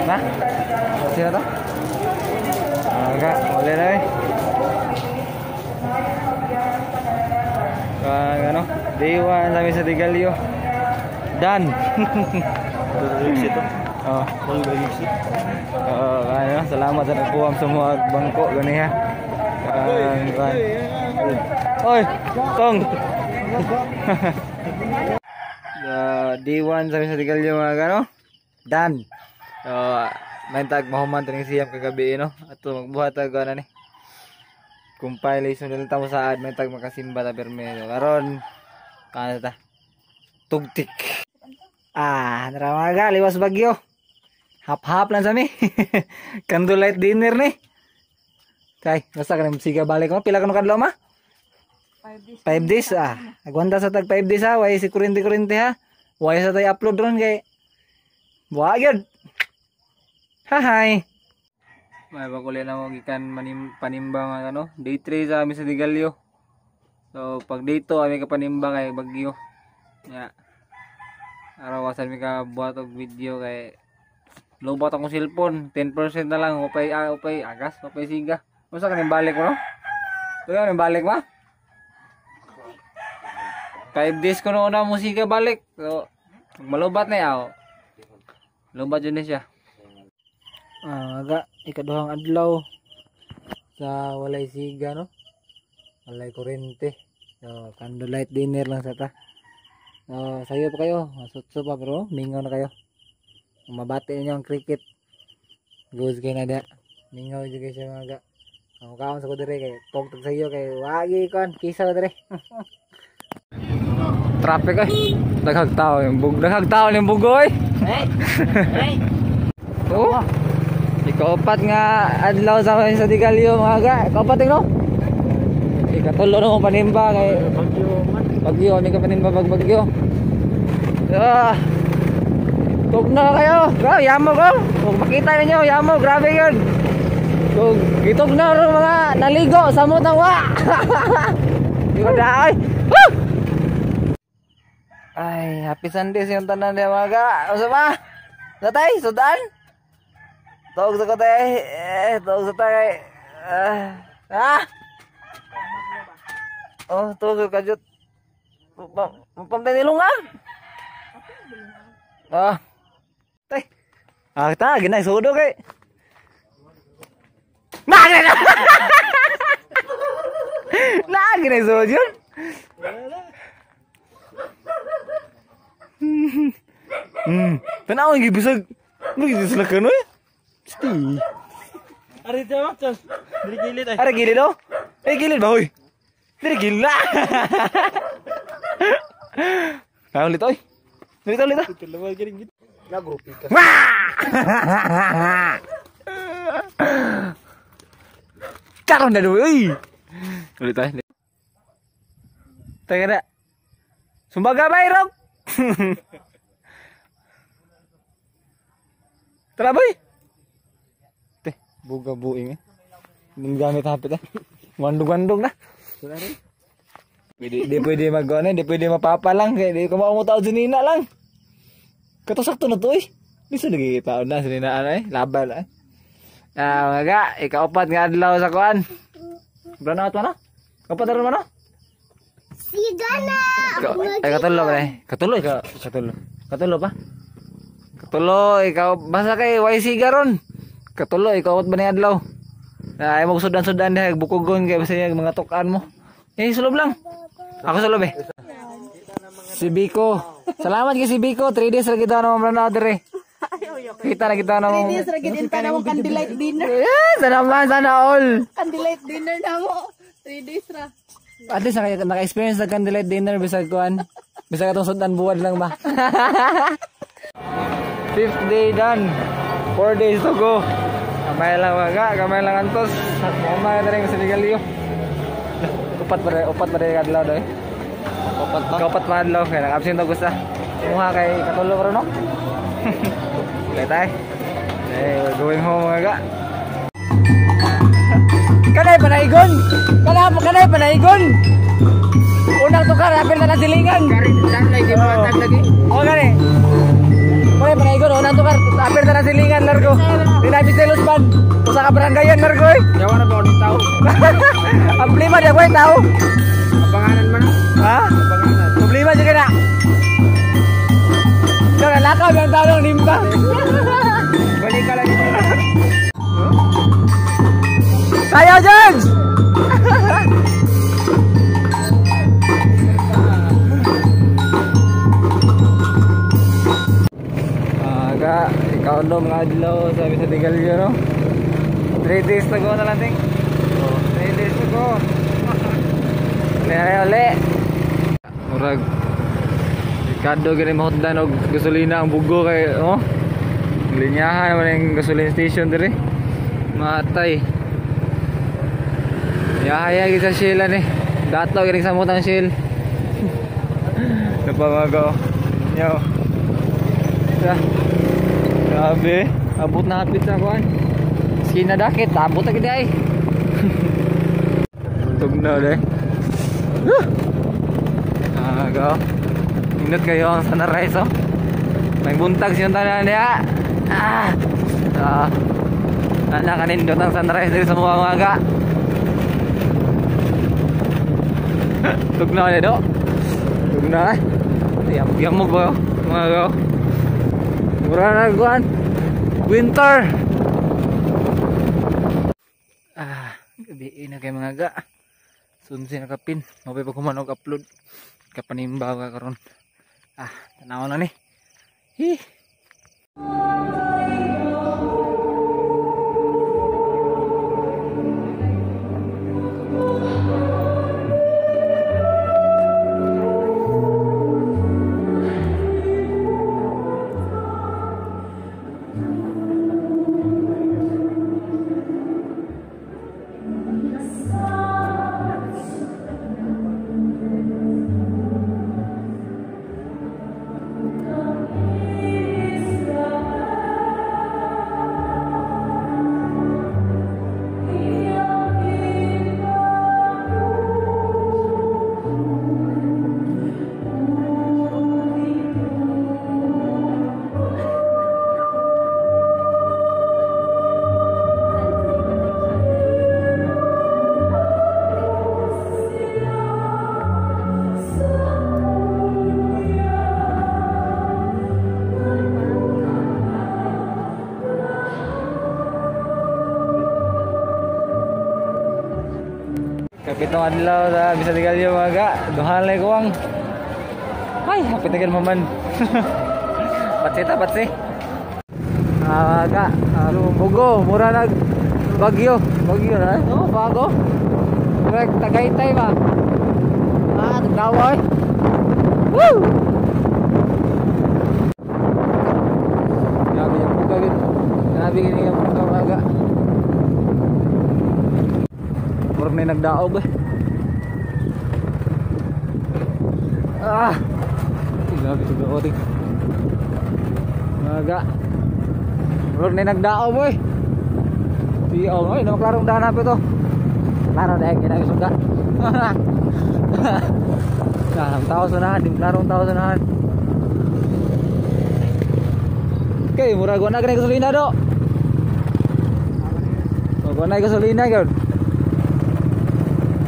Na? Sino to? Aga, wala na eh. Ang ano, day 1 kami sa Digalyo. Done. Ito. Oh. Oo, ano, salamat sa nagpuwam sa mga bangko gani ha. Ang kan. Oy, Kong. Day 1 sa sa Digalyo mga gano. Done. So, may tag mahuman taning siyam kagabi no. Ato magbuhat tag ano ni. Compilation dili ta mo saad may tag makasimba ta perme. So, karon kana ta. Tugtik. Ah, tara mga ga, liwas bagyo. Hap-hap lang sa mi. Candlelight dinner ni. Kay, basta ka siga balik mo. Pila ka no kadlaw ma? 5 days. 5 days ah. Agwanta sa tag 5 days ha. Way si kurente-kurente ha. Way sa tay upload ron kay. Wa gyud. Hahay. May bakuli na mo gikan panimba mga ano. Day 3 sa amin sa Digalyo. So pag dito kami ka panimba kay bagyo. Ya. Arawasan mi ka buhat og video kay lobat akong cellphone, 10% na lang upay upay agas, upay siga. Unsa ka ning balik mo no? Tuyo ning balik ma? 5 days ko na una musika balik. So malubat na yaw. Lubat yun na siya. Ah, aga ikaduhang adlaw sa walay siga no. Walay kuryente. So candlelight dinner lang sa ta. So sayo pa kayo, masutso pa bro, mingaw na kayo. Mabati ninyo ang cricket. Goes kayo na da. Mingaw jud kayo siya mga ga. Ang kaon sa ko dire kay tog tag sayo kay wagi kon kisa dire. Traffic ay. Daghag tao yung bug, daghag tao yung bugoy. Hey. Oh. Ikaupat nga adlaw sa amin sa Digalyo mga ga. Ikaupat no? Ikatulo na mo panimba kay Bagyo man. Bagyo kami ka panimba pag bagyo. Ah. Tugna kayo. Go, yamo ko. Kung makita ninyo, yamo, grabe yun. Kung gitugna ro mga naligo sa mo wa. Di ba daay? Woo! Ay, happy Sunday sa iyong tanan niya mga ga. Unsa ba? Natay, sudan? Tuog sa ko tay. Eh, tuog sa tay. Ah. Oh, tuog sa kajut. Pamtay nilong ah. Ah. Tay. Ah, ta ginay sudo kay. Nah, ginay. Nah, ginay sudo yun. Tanaw ang gibisag. Ano sila kano eh? Sti. Ari tayo, Chas. Diri gilid ay. Are gilid oh. Eh gilid ba hoy? Diri gilid. Nah, ulit oy. Ulit ulit ah. Nagrupi ka. Wah! Karon na duwi oy. Ulit ay. Teka na. Sumbaga ba irog? Tara boy. Teh, buga buing eh. Hindi gamit hapit eh. Wandog-wandog na. Pwede, di pwede mag ano, di pwede mapapa lang kay di ko maumutaw sa nina lang. Kato sakto na to eh. Di sa nagigitaon na sa nina ano eh, laban eh. Ah, mga ga, ikaupat nga adlaw sa kuan. Brownout man no? Kaupat na ron man no? Siga na. Ay, katulo ba eh? Katulo, ikaw, katulo. Katulo pa? Katulo, ikaw, basta kay way siga ron. Katulo, ikaw ba ni adlaw? Ay, mo sudan-sudan diha bukogon kay basta yung mga tukan mo. Eh, sulob lang. Ako sulob eh. Si Biko. Salamat kay si Biko. 3 days ra kita na mamranaw dire. Kita na kita na mo. 3 days ra gid inta na mo candlelight dinner. Eh, sana man, sana all. Candlelight dinner na mo. 3 days ra. At least naka-experience na candlelight dinner bisag kuan. Bisag atong sundan buwan lang ba. 5th day done. 4 days to go. Kamay lang waga, kamay lang antos. Mamay na rin sa Digalyo. Upat pa rin kadlaw doy. Upat pa. Kaupat pa adlaw kay naka-absent ako sa. Kumuha kay katulo karon no. Okay tay. Eh, we're going home mga ga. Kanay panaigon. Kanay panaigon. Unang tukar apil na silingan. Kari lagi mga tag lagi. Oh gani. May Dire panaygon oh nanto kar apir na silingan largo. Dinabi sa Lusban. Usa ka barangayan largo eh. Jawa na ba ulit tao? Ang problema di ako eh tao. Kapanganan man. Ha? Kapanganan. Problema jud na. Ikaw nalakaw yung tao ng nimba. Balik ka lang dito. Sayaw, George! Aga, ikaw no mga adlaw sabi sa Digalyo no? 3 days to go na lang ting. 3 days to go. Kaya uli. Murag Ricardo gani mahutdan og gasolina ang bugo kay oh. Linyahan man ang gasoline station diri. Matay. Yaya gid sa Shell ani. Dato gid samot ang Shell. Napamago. Yo. Grabe, abot na hapit na kuan. Sina dakit, abot na gid ay. Tugnaw de. Go. Ingat kayo ang sunrise oh. May buntag siyang tanan niya. Ah. Ana kanindot ang sunrise diri sa mga maga. Tugnaw na do. Tugnaw. Yamog ba mga go. Mura na kuan. Winter. Gabi na kay mga ga. Sunsi na kapin. Mapay pa kuman og upload. Kapanimba ka karon. Tanaw na ni. Hi. Kapitong adlaw sa bisa Digalyo mga ga. Duhan lay kuwang. Ay, hapit na ganun man. Patsi ta, patsi. Ga, bugo, mura nag bagyo. Bagyo na. Oh, bago. Murag Tagaytay ba? Tagdawa eh. Woo! Grabe yung buga gid. Grabe gid yung buga mga ga. Murag na nagdaog eh. Grabe suga ko ting. Mga murag na nagdaog boy. Tiaw oy, no klarong daan na ito. Klaro dahil kina suga. Klarong tao sunahan, di klarong tao sunahan. Okay, murag wala na gasolina do. Wala na gasolina gyud.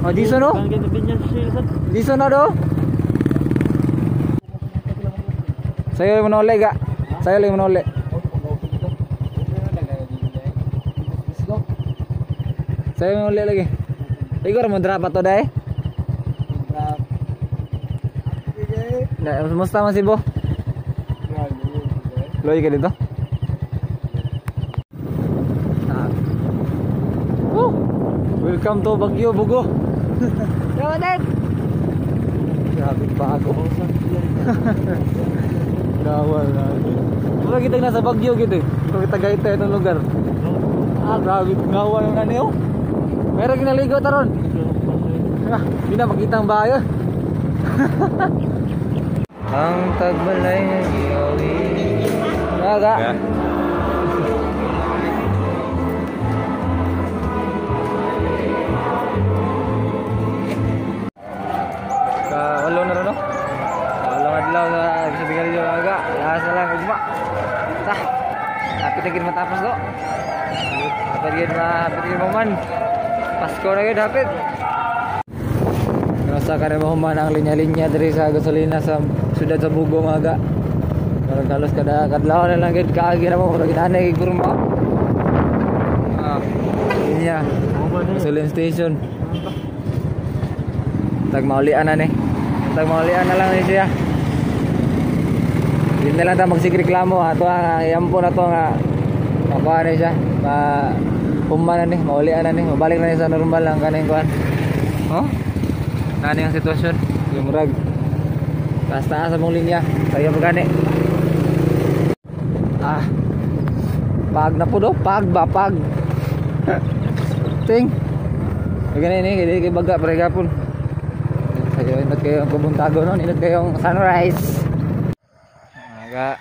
Oh, diso no? Diso na do. Sayo mo na ga. Sayo lang mo na. Sayo mo na lagi. Igor mo drop ato dai. Drop. Na, musta man si Bo? Loy ka dito. Oh. Welcome to Baguio Bugo. Dawanan. Grabe bago. Dawal na. Mura kita nasa Baguio gitu. Mura kita Tagaytay itong lugar. Grabe ngawa yung naniyo. Meron ginaligo taron. Hindi na makita ang bayo. Ang tagbalay na giyawi. Naga. Walo na rin no? Walong adlaw sa bisa Digalyo aga. Lahas na lang ugma. matapos do. Hapit gid ma, hapit gid mo man. Pasko na gid hapit. Nasa ka rin mahuman ang linya-linya diri sa gasolina sa siyudad sa Bugo mga ga. Murag halos kada kadlaw na lang gid kaagi na mo murag inanay gid kurma. Ah, linya. Gasoline station. Tag maulian na ni. Tag maulian na lang ni siya. Hindi na lang ta magsigreklamo ato ang yampo na to nga makuha ni siya. Ma human na ni, maulian na ni, mabalik na ni sa normal ang kaning kuan. Oh? Nani ang sitwasyon? Yung murag taas-taas sa mong linya. Tayo pa gani. Ah. Pag na po do, pag ba pag. Ting. Gani ni kay baga pre gapon. Sayo inot kayo ang kubuntago no, inot kayo ang sunrise. Aga.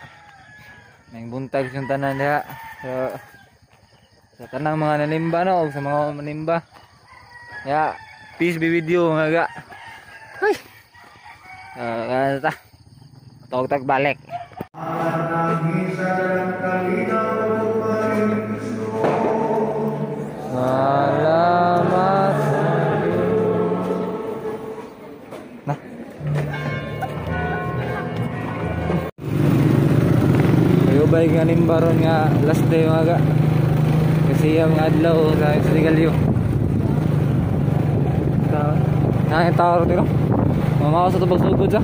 Nang buntag yung tanan diha. So sa tanang mga nanimba no, og sa mga manimba. Ya, peace be with you mga ga. Ay. Ta. Tawag tag balik. Salamat. Nah. Kayo ba nga nimba ron nga last day mga ga? Kasi yung adlaw sa Sigalyo. Na yung tao ron dito. Mamaw sa tubag sugod sa.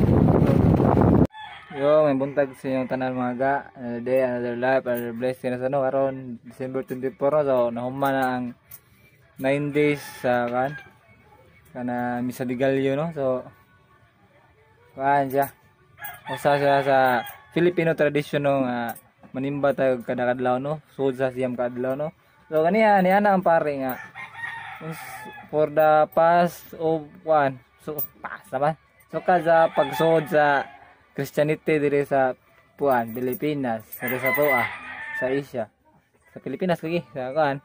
Yo, may buntag sa inyong tanan mga ga. Another day, another life, another blessing na sa no. Karon December 24, so nahuma na ang 9 days sa kan kana Misa de Gallo no. So kuan siya. Usa siya sa Filipino tradition no nga manimba tayo kada kadlaw no. Sugod sa siyam ka adlaw no. So kaniya niya na ang pare nga for the past of one so past naman. So kada pagsuod sa Christianity diri sa puan Pilipinas, diri sa Toa, sa Asia, sa Pilipinas lagi sa kuan.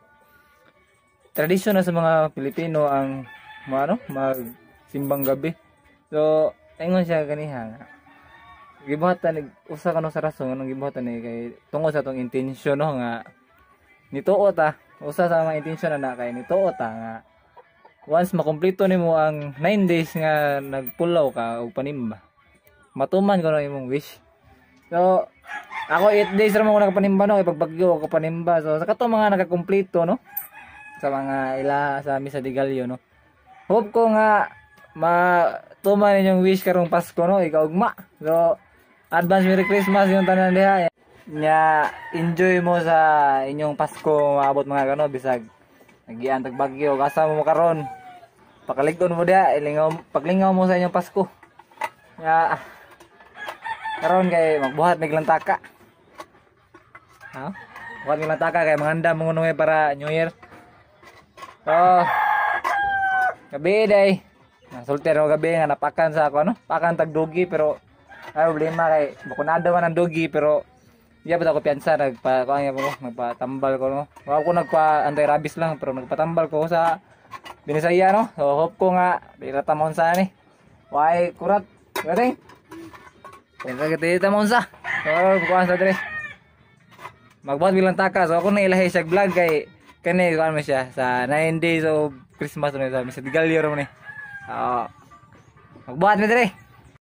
Tradisyon na sa mga Pilipino ang ano, magsimbang gabi. So ingon siya kaniha nga gibuhatan usa kano sa rason anong gibuhatan ni kay tungod sa atong intensyon no nga nituo ta, usa sa mga intensyon na kay nituo ta nga once makumpleto nimo ang 9 days nga nagpulaw ka og panimba, matuman ko na imong wish. So ako 8 days ra mo ko nakapanimba no, kay pagbagyo ako panimba. So sa katong mga nakakumpleto no sa mga ila sa Misa de Gallo no, hope ko nga matuman inyong wish karong Pasko no, ikaugma. So advance Merry Christmas yung tanan diha. Nya enjoy mo sa inyong Pasko maabot mga kano bisag nagian tag bagyo asa mo karon. Pakalig-on mo diha, ilingaw paglingaw mo sa inyong Pasko. Nya karon kay magbuhat mig lantaka. Ha? Buhat mig lantaka kay manganda mo ngono para New Year. Oh. Gabi day. Nasulti ro gabi nga napakan sa ako ano? Pakan tag dogi pero ay problema kay bakunado man ang dogi pero di ba ako piyansa nagpa kuan ko nagpatambal ko no. Wa ko nagpa anti-rabies lang pero nagpatambal ko sa Binisaya no. So hope ko nga di ra ta maunsa ni. Way kurat. Gating. Kaya kita ta maunsa. So kuan sa dire. Magbuhat bilang taka. So ako na ilahi siya vlog kay kani kuan mo siya sa 9 days of Christmas no sa Misa de Gallo ro ni. Magbuhat mi dire.